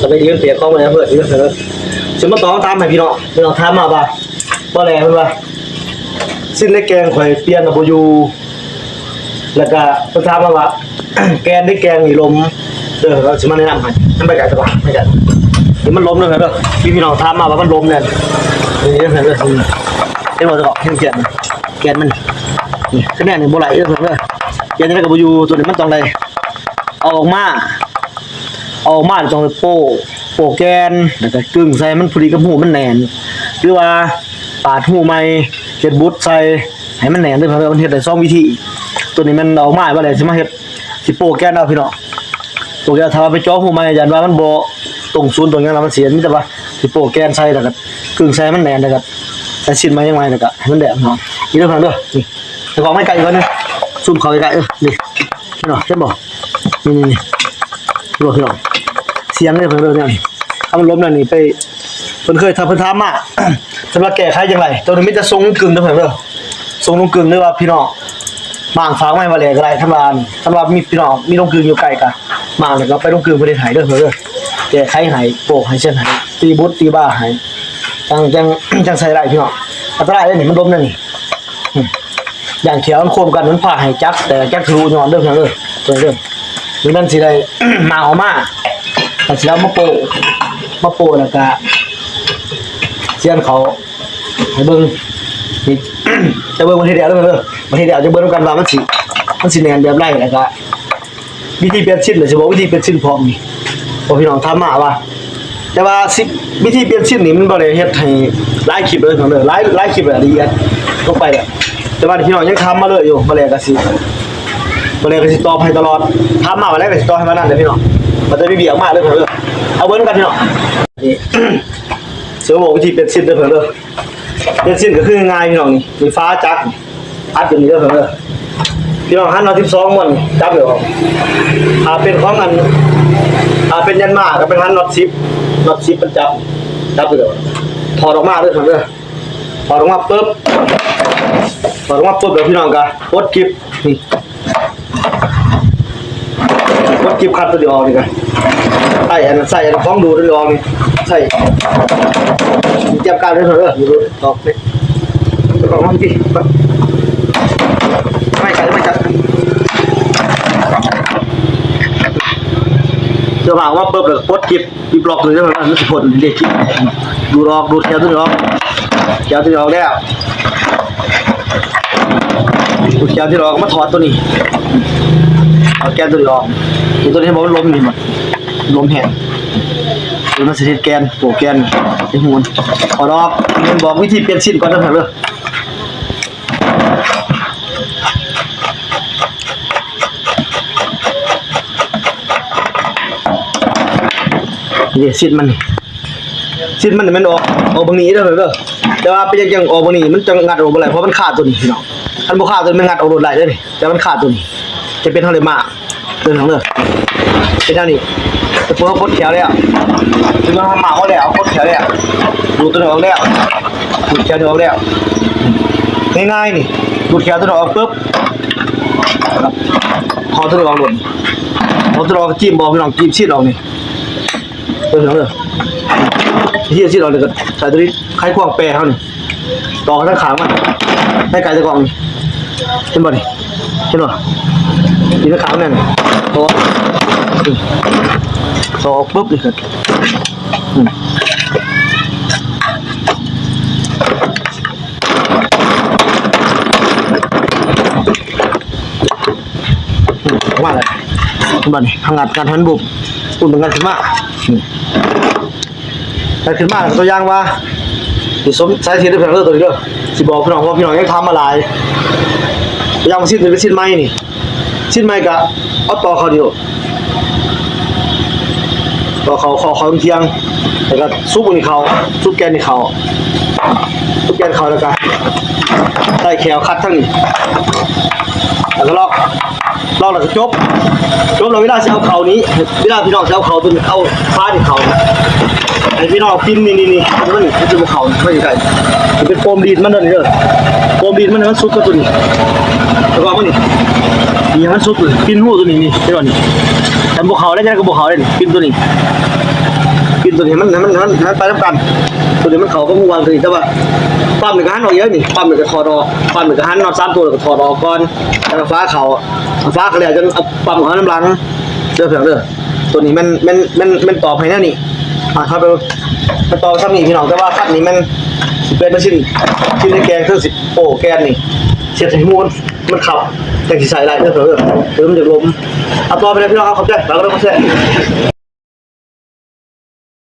ສະບາຍດີເພິ່ນ ເປຍຂອງມາໃຫ້ເພິ່ນເດີ. ຊິມາຕອບຄຳຖາມໃຫ້ພີ່ນ້ອງ. ພີ່ນ້ອງຖາມມາວ່າ ບໍ່ແລເພິ່ນວ່າ ຊີ້ນໃນແກງຂ້ອຍປ່ຽນແລ້ວບໍ່ຢູ່ ແລ້ວກະເພິ່ນຖາມມາວ່າ ແກນໃນແກງນີ້ລົ້ມເດີ. ເຮົາຊິມາແນະນຳໃຫ້. ມັນໄປໄກສະບາຍ ໄປໄກ ນີ້ມັນລົ້ມເດີເພິ່ນເດີ. ມີພີ່ນ້ອງຖາມມາວ່າມັນລົ້ມແນ່ ນີ້ເດີເພິ່ນເດີ. ເຫັນບໍ່ ເຫັນແກນ ແກນມັນ ນີ້ ຄະແນນນີ້ບໍ່ໄຫຼເດີເພິ່ນເດີ. ແກນຈັ່ງໃດກະບໍ່ຢູ່. ໂຕນີ້ມັນຕ້ອງໄດ້ເອົາອອກມາ ເອົາອອກມາຕ້ອງໄດ້ໂປ້ ໂປ້ແກນ ແລ້ວກະກຶ້ງໃສ່ໃຫ້ມັນພໍດີກັບຮູມັນແໜ້ນ ຫຼືວ່າປາດຮູໃໝ່ ເຮັດບຸດໃສ່ໃຫ້ມັນແໜ້ນເດີ. ເພິ່ນເຮັດໄດ້ສອງວິທີ. ໂຕນີ້ແມ່ນເອົາອອກມາແລ້ວ ຊິມາເຮັດ ຊິໂປ້ແກນເອົາພີ່ນ້ອງ. ໂປ້ແກນ ຖ້າວ່າໄປເຈາະຮູໃໝ່ ຢ້ານວ່າມັນບໍ່ຕົງສູນຕົງຫຍັງ ແລ້ວມັນຊິ ມີແຕ່ວ່າຊິໂປ້ແກນໃສ່ ແລ້ວກະກຶ້ງໃສ່ໃຫ້ມັນແໜ້ນ ແລ້ວກະໃສ່ຊີ້ນໃໝ່ຫຍັງໃໝ່ ແລ້ວກະໃຫ້ມັນແໜ້ນເນາະ. ນີ້ເດີພີ່ນ້ອງເດີ ນີ້ ໃຫ້ເຂົ້າໃກ້ໆກ່ອນເດີ. ຊູມເຂົ້າໃກ້ໆ ເອີ ນີ້ ເຫັນບໍ່ ເຫັນບໍ່? ນີ້ໆໆ ເຫັນບໍ່ພີ່ນ້ອງ? ສຽງເດີເພິ່ນເດີ ແນວນີ້. ຖ້າມັນລົ້ມແນວນີ້ໄປ ເພິ່ນເຄີຍ ຖ້າເພິ່ນຖາມມາ ເພິ່ນວ່າແກ້ໄຂຈັ່ງໃດ? ໂຕນີ້ມີແຕ່ສົ່ງລຸງກຶ້ງເດີເພິ່ນເດີ. ສົ່ງລຸງກຶ້ງ ຫຼືວ່າພີ່ນ້ອງໝາກຝາກມາໃຫ້ບ່າວແຫຼກກະໄດ້. ຄັນວ່າ ຄັນວ່າມີພີ່ນ້ອງມີລຸງກຶ້ງຢູ່ໃກ້ກະ ໝາກແລ້ວກະໄປລຸງກຶ້ງເພິ່ນເຮັດໃຫ້ເດີເພິ່ນເດີ. ແກ້ໄຂໃຫ້ ໂປ້ໃຫ້ ເຊັນໃຫ້ ຕີບຸດຕີບາໃຫ້ ຈັ່ງ ຈັ່ງ ຈັ່ງໃສ່ໄດ້ພີ່ນ້ອງ. ອັນຕະລາຍເດ້ນີ້ ມັນລົ້ມແນວນີ້. ອືມ ຢ້ານແຂ້ວມັນໂຄ້ມກັນ ມັນພາໃຫ້ຈັກແຕກ ຈັກທະລຸຍ້ອນເດີພີ່ນ້ອງເດີ. ໂຕນີ້ເດີ ນີ້ມັນຊິໄດ້ໝາກອອກມາ ມັນຊິເອົາມາໂປ້ ມາໂປ້ແລ້ວກະສຽນເຂົ້າໃຫ້ເບິ່ງ. ນີ້ ຈະເບິ່ງວັນທີດຽວເດີ ວັນທີດຽວຈະເບິ່ງນຳກັນວ່າມັນຊິ ມັນຊິແໜ້ນແບບໃດ ແລ້ວກະ ວິທີປ່ຽນຊີ້ນ ຊິບອກວິທີປ່ຽນຊີ້ນພ້ອມນີ້ ເພາະພີ່ນ້ອງຖາມມາວ່າ ແຕ່ວ່າຊິ ວິທີປ່ຽນຊີ້ນນີ້ມັນບໍ່ໄດ້ເຮັດໃຫ້ຫຼາຍຄລິບເດີພີ່ນ້ອງເດີ. ຫຼາຍ ຫຼາຍຄລິບແລ້ວ ລະອຽດລົງໄປແລ້ວ ແຕ່ວ່າພີ່ນ້ອງຍັງຖາມມາເລີຍຢູ່. ບໍ່ແລກະຊິ ບໍ່ແລກະຊິຕອບໃຫ້ຕະຫຼອດ. ຖາມມາວ່າໃດກະຊິຕອບໃຫ້ວ່ານັ້ນເດີພີ່ນ້ອງ. ມັນຈະມີວຽກມາເດີພີ່ນ້ອງເດີ. ເອົາເບິ່ງນຳກັນພີ່ນ້ອງ. ນີ້ ຊິບອກວິທີປ່ຽນຊີ້ນເດີພີ່ນ້ອງເດີ. ເປັນຊີ້ນກະຄືງ່າຍພີ່ນ້ອງ. ນີ້ມີຝາຈັກອັດຢູ່ນີ້ເດີພີ່ນ້ອງເດີ. ພີ່ນ້ອງຫັນເອົາສິບສອງມັນຈັບຢູ່. ຖ້າເປັນຂອງອັນ ຖ້າເປັນຍັນມາກະເປັນຫັນນັອດສິບ ນັອດສິບມັນຈັບ ຈັບຢູ່. ຖອດອອກມາເດີພີ່ນ້ອງເດີ. ຖອດອອກມາປຶບ ຖອດອອກມາປຶບແລ້ວພີ່ນ້ອງກະປົດກິບ ນີ້ ກົດກິບຄັດໂຕນີ້ອອກນີ້ກະ ໃສ່ອັນ ໃສ່ອັນຂອງດູດໂຕນີ້ອອກນີ້ ໃສ່ ຕຽມການເດີເດີ ດູດອອກນີ້ ອອກມາພີ້ ໄປ ໄປ ໄປ ເສຍຫວ່າງວ່າປຶບ ແລ້ວກະປົດກິບ ປິດລັອກໂຕນີ້ ມັນຊິພົ້ນເດະ ກິບ ດູດອອກ ດູດແຄວໂຕນີ້ອອກ ແຄວໂຕນີ້ອອກແລ້ວ ດູດແຄວໂຕນີ້ອອກ ມາຖອດໂຕນີ້ ຖອດແກນໂຕນີ້ອອກ ໂຕນີ້ບໍ່ ມັນລົມນີ້ ມັນລົມແຮງ ມັນຊິຕິດແກນ ໂປະແກນ ໄອ້ຫູ ຖອດອອກ ມັນບອກວິທີປ່ຽນຊີ້ນກ່ອນເດີ ເດີ. ນີ້ຊີ້ນມັນ ຊີ້ນມັນແມ່ນອອກ ອອກບັງນີ້ເດີ ເດີ ແຕ່ວ່າເປັນຫຍັງຈັ່ງອອກບັງນີ້ ມັນຈັ່ງງັດອອກບໍ່ໄດ້ ເພາະມັນຄາໂຕນີ້ພີ່ນ້ອງ ຄັນບໍ່ຄາໂຕນີ້ມັນງັດອອກໂລດໄດ້ເດີ ແຕ່ມັນຄາໂຕນີ້ ຈະເປັນເຮົາໄດ້ມາ ເບິ່ງເດີ ເປັນແນວນີ້ ແຕ່ເມື່ອເຮົາປົດແຄວແລ້ວ ເມື່ອເຮົາມາເຮົາແລ້ວ ປົດແຄວແລ້ວ ດູດໂຕນີ້ອອກແລ້ວ ດູດແຄວໂຕນີ້ອອກແລ້ວ ງ່າຍໆນີ້ ດູດແຄວໂຕນີ້ອອກປຶບ ເອົາໂຕນີ້ອອກໂລດ ເອົາໂຕນີ້ອອກ ຈີ້ມບໍ່ ພີ່ນ້ອງ ຈີ້ມຊີ້ນອອກນີ້ ເບິ່ງເດີ ຊີ້ນຊີ້ນອອກນີ້ກະໃສ່ໂຕນີ້ ໄຂຄວງແປເຮົານີ້ ຕອກທາງຂ້າງມັນ ໃຫ້ໄກຕະກອງນີ້ ເຫັນບໍ່ນີ້ ເຫັນບໍ່ ຢູ່ທາງຂ້າງນັ້ນ ຕອກ ຕອກປຶບນີ້ ອືມ ອອກມາແລ້ວ ເຫັນບໍ່ນີ້ ເຮົາງັດ ງັດໃຫ້ມັນບຸບ ປຸ້ນມັນງັດຂຶ້ນມາ ນີ້ ແລ້ວຂຶ້ນມາ ຕົວຢ່າງວ່າ ນີ້ສົມສາທິດເດີ ເດີ ໂຕນີ້ເດີ ຊິບອກພີ່ນ້ອງ ເພາະພີ່ນ້ອງຍັງຖາມມາຫຼາຍ ຕົວຢ່າງວ່າຊີ້ນນີ້ເປັນຊີ້ນໃໝ່ນີ້ ຊີ້ນໃໝ່ກະເອົາຕອກເຂົ້ານີ້ໂລດ ຕອກເຂົ້າ ເຂົ້າ ເຂົ້າທຽງ ແລ້ວກະຊຸບອັນນີ້ເຂົ້າ ຊຸບແກນນີ້ເຂົ້າ ຊຸບແກນເຂົ້າ ແລ້ວກະໃສ່ແຄວຄັດທາງນີ້ ແລ້ວກະລັອກ ລອກແລ້ວກະຈົບ ຈົບແລ້ວເວລາຊິເອົາເຂົ້ານີ້ ເວລາພີ່ນ້ອງຊິເອົາເຂົ້າໂຕນີ້ ເອົາຝານີ້ເຂົ້າ ໃຫ້ພີ່ນ້ອງປິ່ນນີ້ ນີ້ ນີ້ ມັນຊິບໍ່ເຂົ້າ ມັນຊິໄດ້ ຊິເປັນໂຟມລີດມັນເດີ ໂຟມລີດມັນໃຫ້ມັນສຸດກັບໂຕນີ້ ແລ້ວກະເອົາມານີ້ ນີ້ໃຫ້ມັນສຸດ ປິ່ນຮູໂຕນີ້ ນີ້ ເຫັນບໍ່ນີ້ ຄັນບໍ່ເຂົ້າແລ້ວຈັ່ງໃດກະບໍ່ເຂົ້າເດ້ ປິ່ນໂຕນີ້ ຕົວນີ້ໃຫ້ມັນ ໃຫ້ມັນ ໃຫ້ມັນ ໃຫ້ມັນໄປນຳກັນ. ຕົວນີ້ມັນເຂົ້າກັບຮູວາງຕົວນີ້ ແຕ່ວ່າປ້ຳນີ້ກໍຫັນອອກອີກເດ້ນີ້ ປ້ຳນີ້ກໍຖອດອອກ ປ້ຳນີ້ກໍຫັນ ນັອດສາມຕົວແລ້ວກໍຖອດອອກກ່ອນ ແລ້ວກໍຝາເຂົ້າ ຝາກໍແລ້ວ ຈັ່ງເອົາປ້ຳເຂົ້ານຳຫຼັງເດີພີ່ນ້ອງເດີ. ຕົວນີ້ແມ່ນ ແມ່ນ ແມ່ນ ແມ່ນຕອກໃຫ້ແນວນີ້ ອ່າ ຄັບ ມັນຕອກຊ່ຳນີ້ພີ່ນ້ອງ. ແຕ່ວ່າຄັນນີ້ແມ່ນຊິປ່ຽນເປັນຊິ້ນ ຊິນໃນແກງ ຄືຊິ ໂອ້ ແກນນີ້ ເຮັດໃຫ້ຮູມັນ ມັນຄັບ ຈັ່ງຊິໃສ່ໄດ້ເດີພີ່ນ້ອງເດີ. ຄືມັນຈະລົມ ເອົາຕໍ່ໄປເລີຍພີ່ນ້ອງ ເອົາ ຂອບໃຈ ຝາກກະໄລກົດແຊ.